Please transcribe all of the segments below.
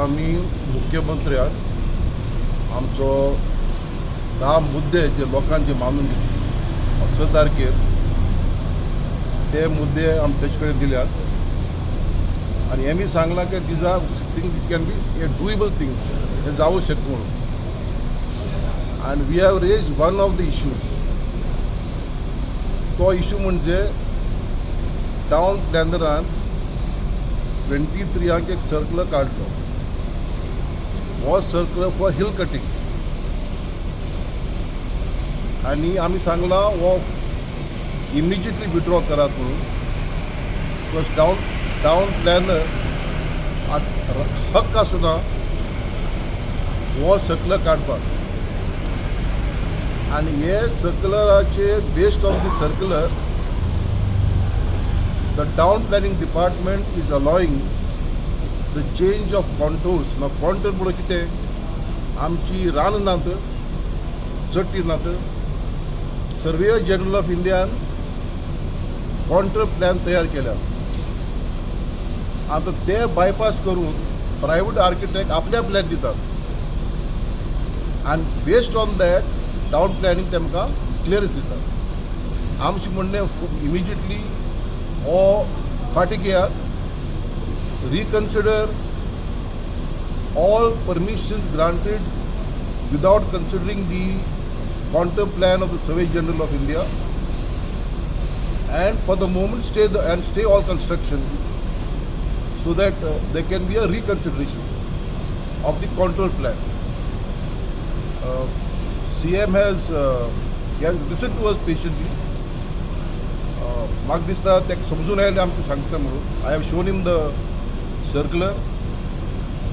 आमी मुख्यमंत्र्याक आमचो 10 मुद्दे जे लोकांचे मानून घेतले 6 तारखेर, ते मुद्दे आमी तेजे कडेन दिल्यात आनी हेमी सांगलां की these are thing which can be a doable thing, हें जावूं शकता म्हणून. आनी we have raise one of the issues. तो इशू म्हणजे टावन प्लॅनरान 23 एक सर्कुलर काडलो. हो सर्कुलर फॉर हिल कटिंग आनी आमी सांगलां हो इमिजिएटली विड्रॉ करात म्हणून, because town planar हक्क आसना हो सर्कुलर काडपाक. आनी हे सर्कुलराचे, based on the circular, the town planning department is allowing the change of contours. Now contour म्हणून कितें? आमची रान नात, चट्टी नात. सर्वेयर जनरल ऑफ इंडियान कॉन्टूर प्लॅन तयार केल्या. आतां ते बायपास करून प्रायवेट आर्किटेक्ट आपल्या प्लॅन दितात आनी based on that town planning तेमकां क्लियरन्स दितात. आमचें म्हणणें, इमिजिएटली हो फाटीं घेयात, reconsider all permissions granted without considering the contour plan of the Survey General of India and for the moment stay all construction so that there can be a reconsideration of the contour plan. CM has he has listened to us patiently. म्हाका दिसता ताका समजून आयलें आमकां सांगता म्हणून. I have shown him the circular.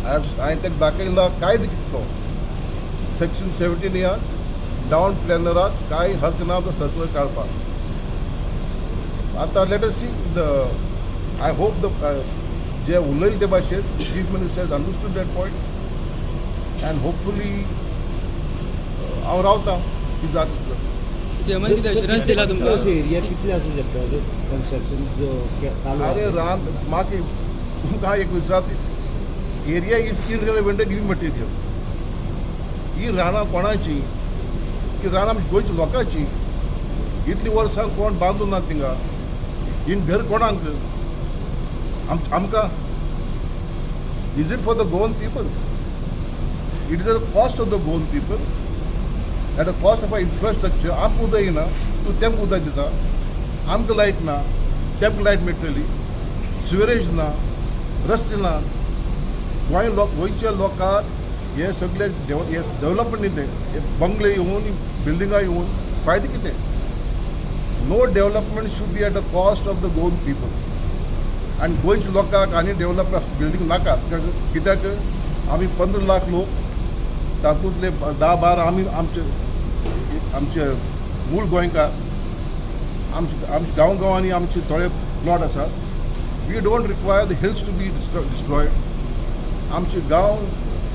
I have हांवें ताका दाखयला कायदो कितें तो, सेक्शन 17 ह्या टावन प्लॅनराक कांय हक ना तो सर्कुलर काडपाक. आतां let us see the I hope the जे उलयले ते भाशेन Chief Minister has understood that point and hopefully हांव रावतां की जाता. सीएमान कितें अश्युरन्स दिला तुमकां? एरिया कितले आसूं शकता कन्स्ट्रक्शन जो चालू अरे आसा? रान, म्हाका तुमकां एक विचार, area is irrelevant and immaterial. ही रानां कोणाची? ही रानां आमच्या गोंयच्या लोकांची. इतलीं वर्सां कोण बांदून ना थिंगा. हिंग घर कोणाक? आमकां? Is it for the Goan people? It is at the cost of the Goan people, at the cost of our infrastructure. आमकां उदक येना, तूं तेमकां उदक दिता. आमकां लायट ना, तेमकां लायट मेळटली. सिवरेज ना, रस्ते ना. गोंय लोक, गोंयच्या लोकांक हे सगळे हे डेव्हलपमेंट न्ही, हे बंगले येवन, बिल्डिंगां येवन फायदो कितें? No development should be at the cost of the Goan people. आनी गोंयच्या लोकांक आनी डेव्हलप बिल्डींग नाका. कित्याक आमी 15 लाख लोक, तातूंतले 10-12 आमी आमचे आमचे मूळ गोंयकार. आमचे आमचे गांव गांवांनी आमचे थोडे प्लॉट आसात. We don't require the hills to be destroyed. आमचे गांव,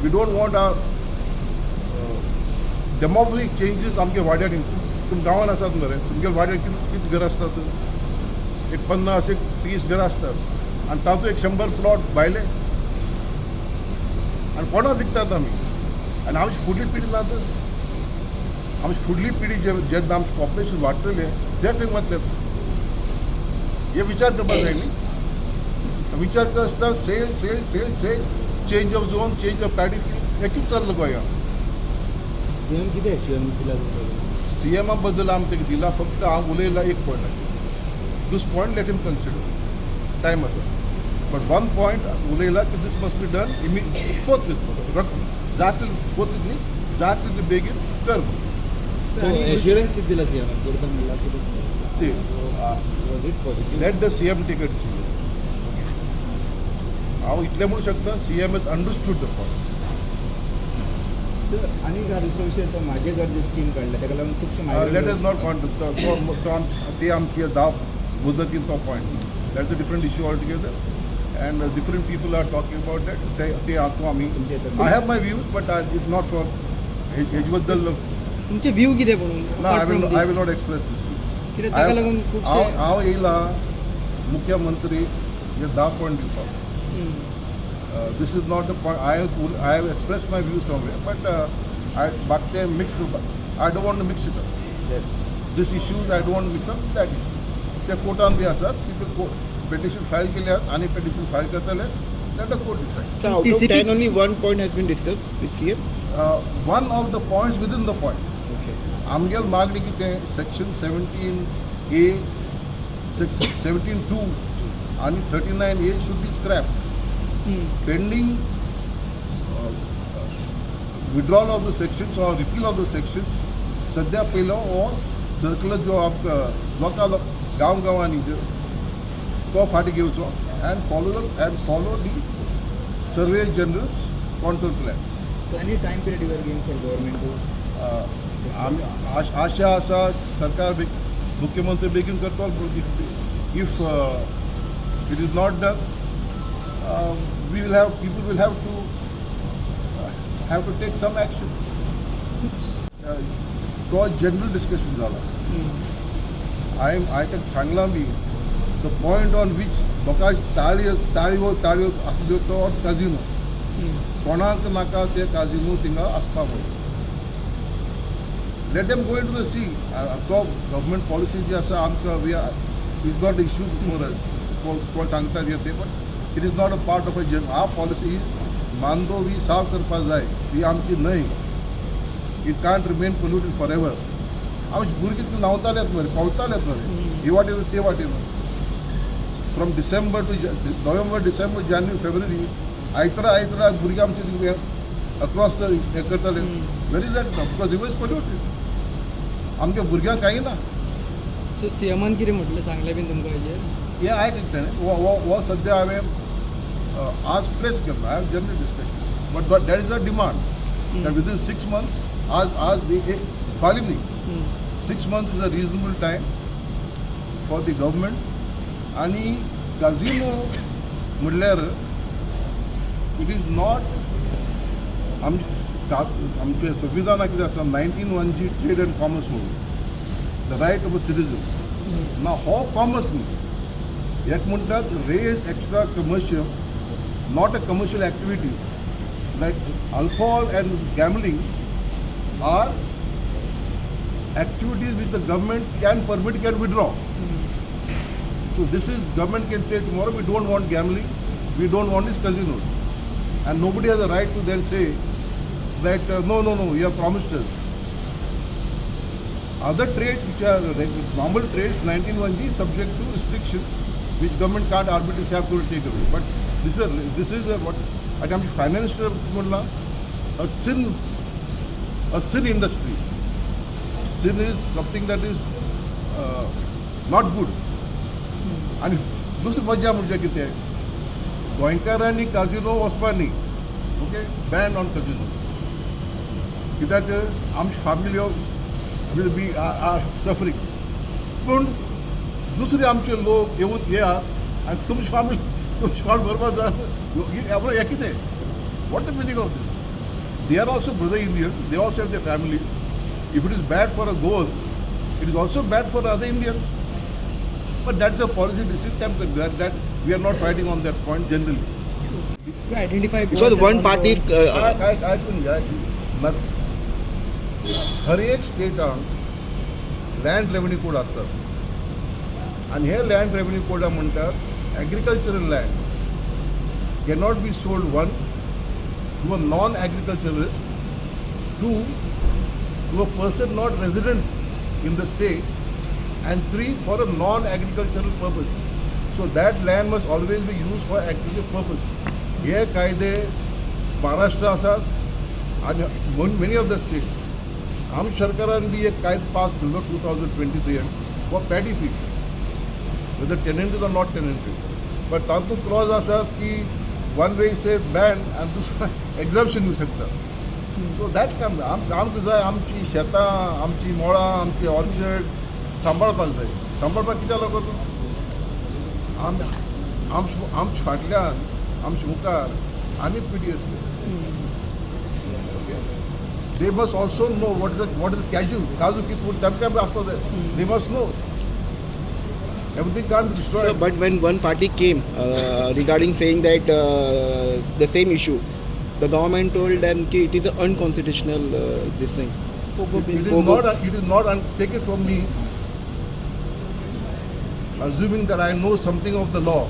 we don't want our demographic changes आमच्या वाड्यार. तुम गांवान आसात मरे, तुमगे वाड्यार कितें कितें घरां आसतात? एक 50, एक 30 घरां आसतात आनी तातूंत एक 100 प्लॉट भायले आनी कोणाक विकतात आमी? आनी आमची फुडली पिढी ना तर आमची फुडली पिढी जे जेन्ना आमचें पॉप्युलेशन वाडटलें, ते खंय वतले, हे विचार करपाक जाय न्ही. विचार करता sale, sale, sale, sale, change of zone, change of paddy field, हें कितें चल्लां गोंयांत? सीएम कितें एश्युरन्स दिला तुमकां? सीएमा बद्दल आमी ताका दिला, फक्त हांव उलयला एक point. This point let him consider, time आसा, बट वन पॉयंट उलयला की this must be done forthwith, जाता फोर्थ न्ही, जाता तितले बेगीन कर म्हणून. एश्युरन्स कितें दिला सीएमान? करता म्हणला कितें? See, Was it positive? Let the CM take a decision. हांव इतलें म्हणू शकता, CM has understood the point. Sir, आनी एक दुसरो विशय, तो माझे घर जे स्कीम काडल्या ताका लागून खुबशे let us not ती आमची 10 मुदतीन तो point, that is a different issue altogether and different people are talking about that. ते ते तो आमी, I have my views, but I it not for हेजे बद्दल. तुमचे व्यू कितें म्हणून? ना, I will not express this. कित्याक ताका लागून खुबशे हांव येयला मुख्यमंत्री हे 10 पॉयंट दिवपाक. This is not the point. I have express my view somewhere, but I बाकी ते मिक्स करपाक I don't want to mix it up. This issues I don't want mix up that issue. ते कोर्टान बी आसात, people petition file केले आहात आनी petition file करतले. Let the court decide. So out of TCP 10, only one point has been discussed with CM. One of the points within the point. Okay. आमगेल मागणी कितें, section 17A, 17(2) आनी 39A should be scrap pending withdrawal of the sections or repeal of the sections. सध्या पयलो हो circular जो आमकां लोकां गांव गांवांनी जो तो फाटीं घेवचो and follow the Surveyor General's contour plan. So any time period you are giving for government to? आमी आशा आसा सरकार मुख्यमंत्री बेगीन करतलो. If it is not done, we will have people will have to take some action. तो general discussion जाला. हांवें हांवें ताका सांगलां बी, the point on which लोकांक ताळयो ताळयो ताळयो आसल्यो तो काजिनो. कोणाक नाका ते काजिनो थिंगा आसपा पळय. Let them go into the sea. तो गव्हर्मेंट पॉलिसी जी आसा आमकां, we are is not issue before us. कोण सांगतात हे ते, but it is not a part of a gen our policy is Mandovi साफ करपाक जाय. ही आमची न्हंय. It can't remain polluted for ever. आमची भुरगीं तितून न्हांवतालेत मरे, पोंवतालेत मरे, ही वाटेन ते वाटेन, from December to November, December, January, February. आयतारा आयतारा भुरगीं आमची अक्रॉस the हें करताले. Where is that? Because river is polluted. आमच्या भुरग्यांक कांय ना. सो सीएमान कितें म्हटलें, सांगलें बीन तुमकां हेजेर? हें आयक ताणें हो हो हो सद्या हांवें आज प्रेस केलो. I have general discussion, but that is a demand that within 6 months, आज आज फाल्यां न्ही, 6 months is a reasonable time for the government. आनी काजिनो म्हणल्यार it is not आमच्या संविधानात कितें आसा, 19(1)(g), trade and commerce म्हणून, the right of a citizen ना. हो कॉमर्स न्ही. एक म्हणटात res extra commercium, not a commercial activity, like alcohol and gambling are activities which the government can permit, can withdraw. So this is, government can say tomorrow, we don't want gambling, we don't want these casinos. And nobody has a right to then say that no, no, no, you have promised us. Other trades which are normal trades, 19(1)(g) subject to restrictions which government can't arbitrarily have to take away. But this is a what आनी आमची financial म्हणलां, a sin industry. Sin is something that is not good. आनी दुसरी मजा म्हणजे कितें, गोंयकारांनी casino वचपा न्ही. Okay, ban on casino. कित्याक आमची family will be are suffering. पूण दुसरे आमचे लोक येवन येयात आनी तुमची फामिली तुमची फाम बरोबर जात हें कितें? What the meaning of this? They are also brother Indian. They also have their families. If it is bad for a Goan, it is also bad for other Indians. But that's a policy decision that we are not fighting on that point generally. To identify Because one party is, आयकून घ्या. हर एक स्टेटान land revenue code आसतात आनी हे land revenue कोडा म्हणटात, agricultural land cannot be sold, one, to a non agriculturalist, two, to a person not resident in the state, and three, for a non-agricultural purpose. So that land must always be used for agricultural purpose. हे कायदे महाराष्ट्र आसात आनी many of the state. आम सरकारान बी एक कायदो pass केल्लो 2023 for paddy field, whether tenanted or not tenanted, but तातूंत क्लॉज आसा की वन वे से बॅन आनी दुसरो एक्झाम्शन दिवं शकता. सो that काम आमकां जाय. आमची शेतां, आमची मळां, आमची ऑर्चर्ड सांबाळपाक जाय. सांबाळपाक कित्याक लागून आमच्या फाटल्यान, आमच्या मुखार आनी पिढी येतली. They must also know what is cashew. काजू कितें तांकां आसपाक जाय. They must know. Everything can't be Sir, destroyed. but when one party came regarding saying that the same issue, the government told them ki it is an unconstitutional this thing. Pogo It bill. is not, it is not, and take it from me, assuming that I know something of the law,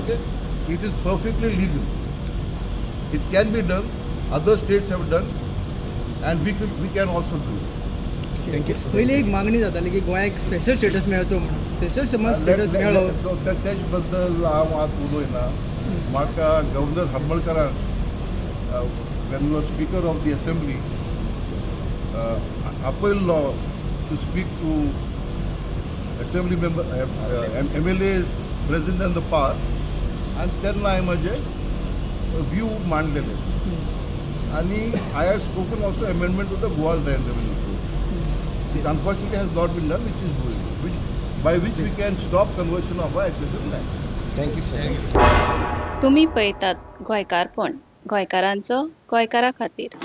okay, it is perfectly legal. It can be done, other states have done, and we can also do it. Thank you. पयली एक मागणी जाताली की गोंयाक special status मेळचो म्हणून, special समज status मेळ्ळो. तेज बद्दल हांव आतां उलयना. म्हाका गव्हर्नर हरमलकरान, when was speaker of the assembly, आपयल्लो to speak to assembly member, MLAs present in the past, आनी तेन्ना हांवें म्हजे व्यू मांडलेले आनी I had spoken also amendment to the Goa land revenue code. It unfortunately has not been done, which is doing, which, by which we can stop conversion of our agricultural land. Thank you, sir. तुमी पळयतात गोंयकारपण, गोंयकारांचो गोंयकारा खातीर.